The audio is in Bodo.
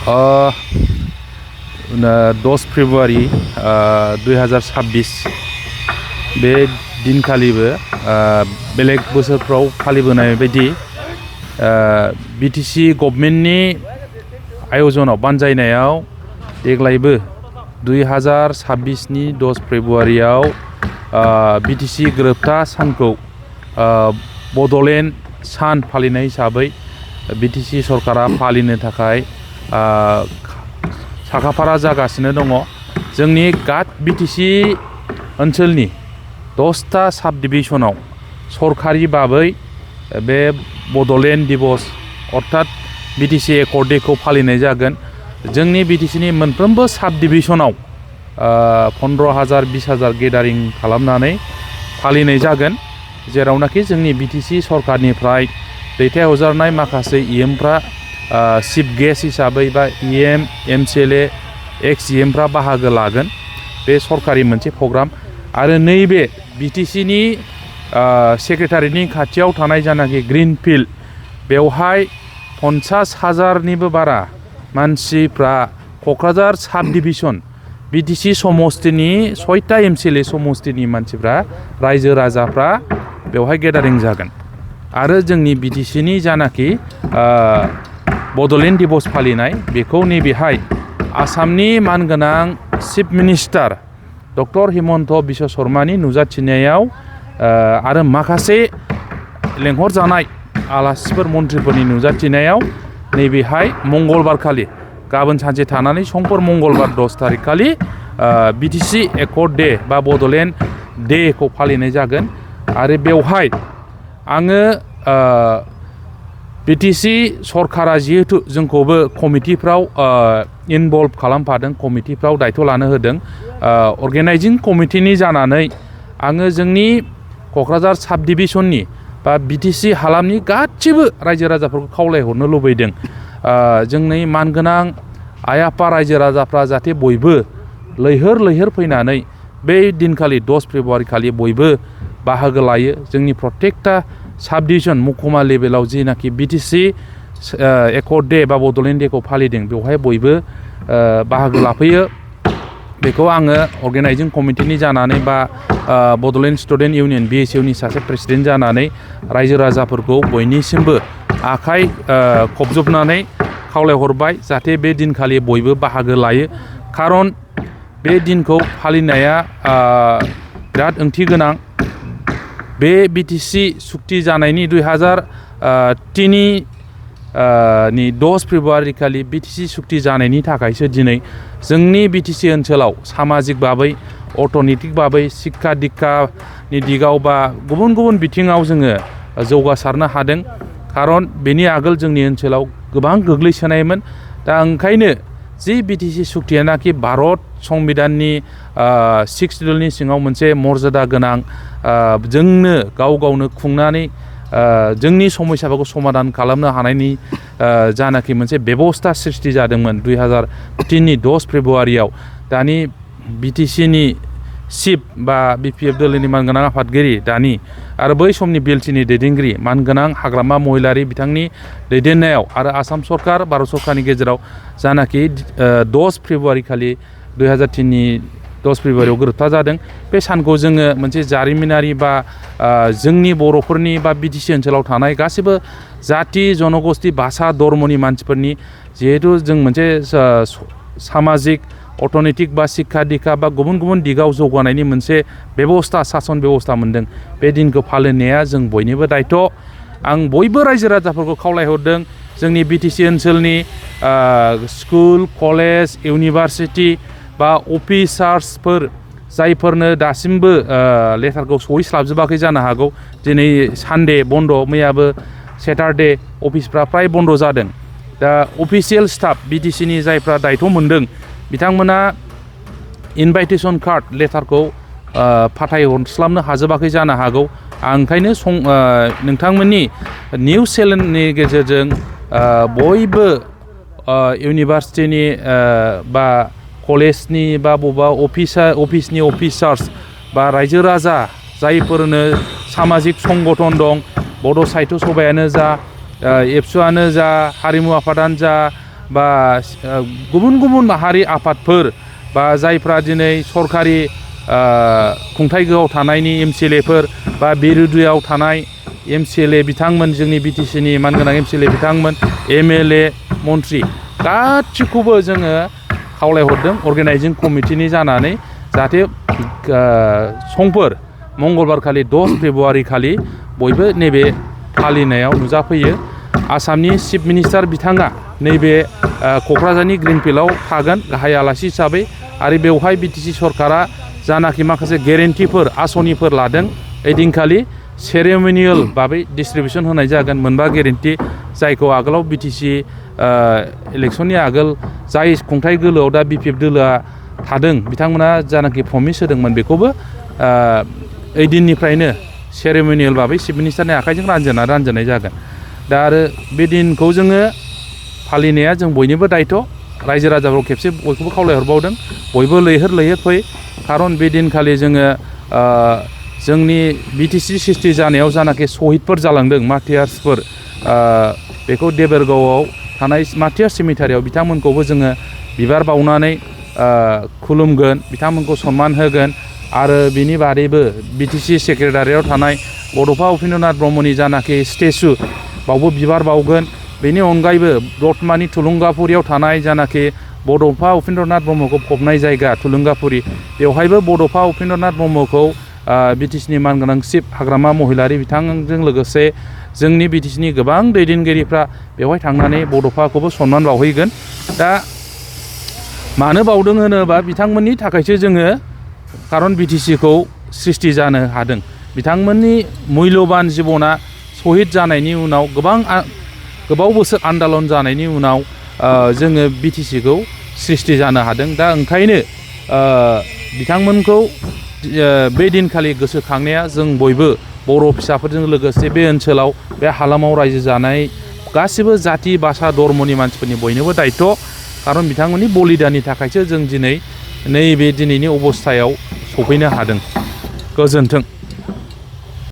10 फेब्रुवारि 2026 बे दिनखालिबो बेलेग बोसोरफ्राव फालिबोनाय बायदि बिटिसि गभर्नमेन्टनि आयजनाव बानजायनायाव देग्लायबो 2026 नि 10 फेब्रुवारियाव बिटिसि गोरोबथा सानखौ बड'लेण्ड सान फालिनाय हिसाबै बिटिसि सरकारा फालिनो थाखाय साखाफारा जागासिनो दङ। जोंनि बिटिसि ओनसोलनि 10टा साब डिभिजनाव सरकारि बाबै बे बड'लेण्ड दिवस अर्थात बिटिसि एकर्ड डेखौ फालिनाय जागोन। जोंनि बिटिसिनि मोनफ्रोमबो साब डिभिजनाव 15,000 20,000 गेदारिं खालामनानै फालिनाय जागोन, जेरावनाखि जोंनि बिटिसि सरकारनिफ्राय दैथायहरजानाय माखासे इएमफ्रा चिफ गेस्ट हिसाबै बा इएम एमसिएलए एक्स इएमफ्रा बाहागो लागोन। बे सरकारि मोनसे प्रग्राम आरो नैबे बिटिसिनि सेक्रेटारिनि खाथियाव थानाय जानाखि ग्रीन फिल्ड बेवहाय 50,000निबो बारा मानसिफ्रा क'क्राझार साब डिभिजन बिटिसि समस्तिनि 6टा एमसिएलए समस्तिनि मानसिफ्रा रायजो राजाफ्रा बेवहाय गेदारिं जागोन आरो जोंनि बिटिसिनि जानाखि बड'लेण्ड दिवस फालिनाय बेखौ नैबेहाय आसामनि मानगोनां chief minister doctor Himanta Biswa शर्मानि नुजाथिनायाव आरो माखासे लेंहरजानाय आलासिफोर मन्थ्रिफोरनि नुजाथिनायाव नैबेहाय मंगलबार खालि गाबोन सानसे थानानै समफोर मंगलबार 10 थारिख खालि बिटिसि एकर्ड डे बा बड'लेण्ड डेखौ फालिनाय जागोन। आरो बेवहाय आङो बिटिसि सरकारा जिहेतु जोंखौबो कमिटिफ्राव इनभल्भ खालामफादों, कमिटिफ्राव दायथ' लानो होदों, अर्गेनाइजिं कमिटिनि जानानै आङो जोंनि क'क्राझार साब डिभिजननि बा बिटिसि हालामनि गासिबो रायजो राजाफोरखौ खावलायहरनो लुबैदों जोंनि मानगोनां आइ आफा रायजो राजाफ्रा जाहाथे बयबो लैहोर लैहोर फैनानै बे दिनखालि 10 फेब्रुवारि खालि बयबो बाहागो लायो। जोंनि प्रत्येकटा साब डिभिजन महकुमा लेभेलाव जिनाखि बिटिसि एकर्ड डे बा बड'लेण्ड डेखौ फालिदों बेवहाय बयबो बाहागो लाफैयो। बेखौ आङो अर्गेनाइजिं कमिटिनि जानानै बा बड'लेण्ड स्टुडेन्ट इउनियन BSUनि सासे प्रेसिडेन्ट जानानै रायजो राजाफोरखौ बयनिसिमबो आखाइ खबजोबनानै खावलायहरबाय जाहाथे बे दिनखालि बयबो बाहागो लायो। खारन बे दिनखौ फालिनाया बिराद ओंथि गोनां। बे बिटिसि सुक्ति जानायनि 2003 नि 10 फेब्रुवारि खालि बिटिसि सुक्ति जानायनि थाखायसो दिनै जोंनि बिटिसि ओनसोलाव सामाजिक बाबै अर्थनैतिक बाबै शिक्षा दिक्षानि दिगाव बा गुबुन गुबुन बिथिङाव जोङो जौगासारनो हादों। खारन बेनि आगोल जोंनि ओनसोलाव गोबां गोग्लैसोनायमोन। दा ओंखायनो जि बिटिसि सुक्तियानाखि भारत संबिधाननि 6 शिड्युलनि सिङाव मोनसे मर्यादा गोनां जोंनो गाव गावनो खुंनानै जोंनि समस्याफोरखौ समाधान खालामनो हानायनि जानाखि मोनसे बेबस्था सृष्टि जादोंमोन 2003 नि 10 फेब्रुवारियाव। दानि बिटिसिनि चिफ बा बिपिएफ दोलोनि मानगोनां आफादगिरि दानि आरो बै समनि बिएलटिनि दैदेनगिरि मानगोनां हाग्रामा महिलारि बिथांनि दैदेननायाव आरो आसाम सरकार भारत सरकारनि गेजेराव जानाखि 10 फेब्रुवारि खालि 2003 नि 10 फेब्रुवारियाव गोरोबथा जादों। बे सानखौ जोङो मोनसे जारिमिनारि बा जोंनि बर'फोरनि बा बिटिसि ओनसोलाव थानाय गासैबो जाति जनगोष्ठी भाषा धर्मनि मानसिफोरनि जिहेतु जों मोनसे सामाजिक अर्थनैतिक बा शिक्षा दिक्षा बा गुबुन गुबुन दिगाव जौगानायनि मोनसे बेबस्था सासन बेबस्था मोनदों। बे दिनखौ फालिनाया जों बयनिबो दायथ'। आं बयबो रायजो राजाफोरखौ खावलायहरदों जोंनि बिटिसि ओनसोलनि स्कुल कलेज इउनिभारसिटि बा अफिसार्सफोर जायफोरनो दासिमबो लेटारखौ सहैस्लाबजोबाखै जानो हागौ। दिनै सानडे बन्द, मैयाबो सेटारडे अफिसफ्रा फ्राय बन्द जादों। दा अफिसियेल स्टाफ बिटिसिनि जायफ्रा दायथ' मोनदों बिथांमोना इनभाइटेसन कार्ड लेटारखौ फाथायहरस्लाबनो हाजोबाखै जानो हागौ। आं ओंखायनो नोंथांमोननि निउस चेनेलनि गेजेरजों बयबो इउनिभारसिटिनि बा कलेजनि बा बबेबा अफिसनि अफिसार्स बा रायजो राजा जायफोरनो सामाजिक संगठन दं, बड' साहित्य सभायानो जा, एबसुआनो जा, हारिमु आफादानो जा, बा गुबुन गुबुन हारि आफादफोर बा जायफ्रा दिनै सरकारि खुंथाय गोहोआव थानायनि एमसिएलएफोर बा बिरोधियाव थानाय एमसिएलए बिथांमोन जोंनि बिटिसिनि मानगोनां एमसिएलए बिथांमोन एमएलए मन्त्रि गासिखौबो जोङो खावलायहरदों अर्गेनाइजिं कमिटिनि जानानै जाहाथे समफोर मंगलबार खालि 10 फेब्रुवारि खालि बयबो नैबे फालिनायाव नुजाफैयो आसामनि चिफ मिनिस्टार बिथाङा नैबे क'क्राझारनि ग्रिनफिल्डआव थागोन गाहाय आलासि हिसाबै आरो बेवहाय बिटिसि सरकारा जानाखि माखासे गेरेन्टिफोर आसनिफोर लादों ओइदिनखालि सेरेमनियेल भाबै डिस्ट्रिबिउसन होनाय जागोन मोनबा गेरेन्टि जायखौ आगोलाव बिटिसि इलेक्सननि आगोल जाय खुंथाय गोलोआव दा बिपिएफ दोलोआ थादों बिथांमोना जानाखि प्रमिस होदोंमोन बेखौबो ओइदिननिफ्रायनो सेरेमनियेल भाबै चिफ मिनिस्टारनि आखाइजों रानजेननाय जागोन दा आरो बे दिनखौ जोङो फालिनाया जों बयनिबो दायथ' रायजो राजाफोरखौ खेबसे बयखौबो खावलायहरबावदों बयबो लैहोर लैहोर फै खारन बे दिनखालि जोङो जोंनि बिटिसि सृष्टि जानायाव जानाखि शहीदफोर जालांदों मार्टियार्सफोर बेखौ देबोरगावआव थानाय मार्टियार्स सिमिटारियाव बिथांमोनखौबो जोङो बिबार बावनानै खुलुमगोन बिथांमोनखौ सनमान होगोन आरो बिनि बादैबो बिटिसि सेक्रेटारियाव थानाय बड'फा उपेन्द्रनाथ ब्रह्मनि जानाखि स्टेचु बावबो बिबार बावगोन बेनि अनगायैबो दतमानि थुलुंगाफुरियाव थानाय जानाखि बड'फा उपेन्द्रनाथ ब्रह्मखौ फबनाय जायगा थुलुंगाफुरि बेवहायबो बड'फा उपेन्द्रनाथ ब्रह्मखौ बिटिसिनि मानगोनां चिफ हाग्रामा महिलारि बिथांजों लोगोसे जोंनि बिटिसिनि गोबां दैदेनगिरिफ्रा बेवहाय थांनानै बड'फाखौबो सनमान बावहैगोन दा मानो बावदों होनोबा बिथांमोननि थाखायसो जोङो खारन बिटिसिखौ सृष्टि जानो हादों बिथांमोननि मुल्यबान जिबना शहीद जानायनि उनाव गोबाव बोसोर आन्दालन जानायनि उनाव जोङो बिटिसिखौ सृष्टि जानो हादों दा ओंखायनो बिथांमोनखौ बे दिनखालि गोसोखांनाया जों बयबो बर' फिसाफोरजों लोगोसे बे ओनसोलाव बे हालामाव रायजो जानाय गासिबो जाति भाषा धर्मनि मानसिफोरनि बयनोबो दायथ' खारन बिथांमोननि बलिदाननि थाखायसो जों दिनै नैबे दिनैनि अबस्थायाव सफैनो हादों गोजोन्थों।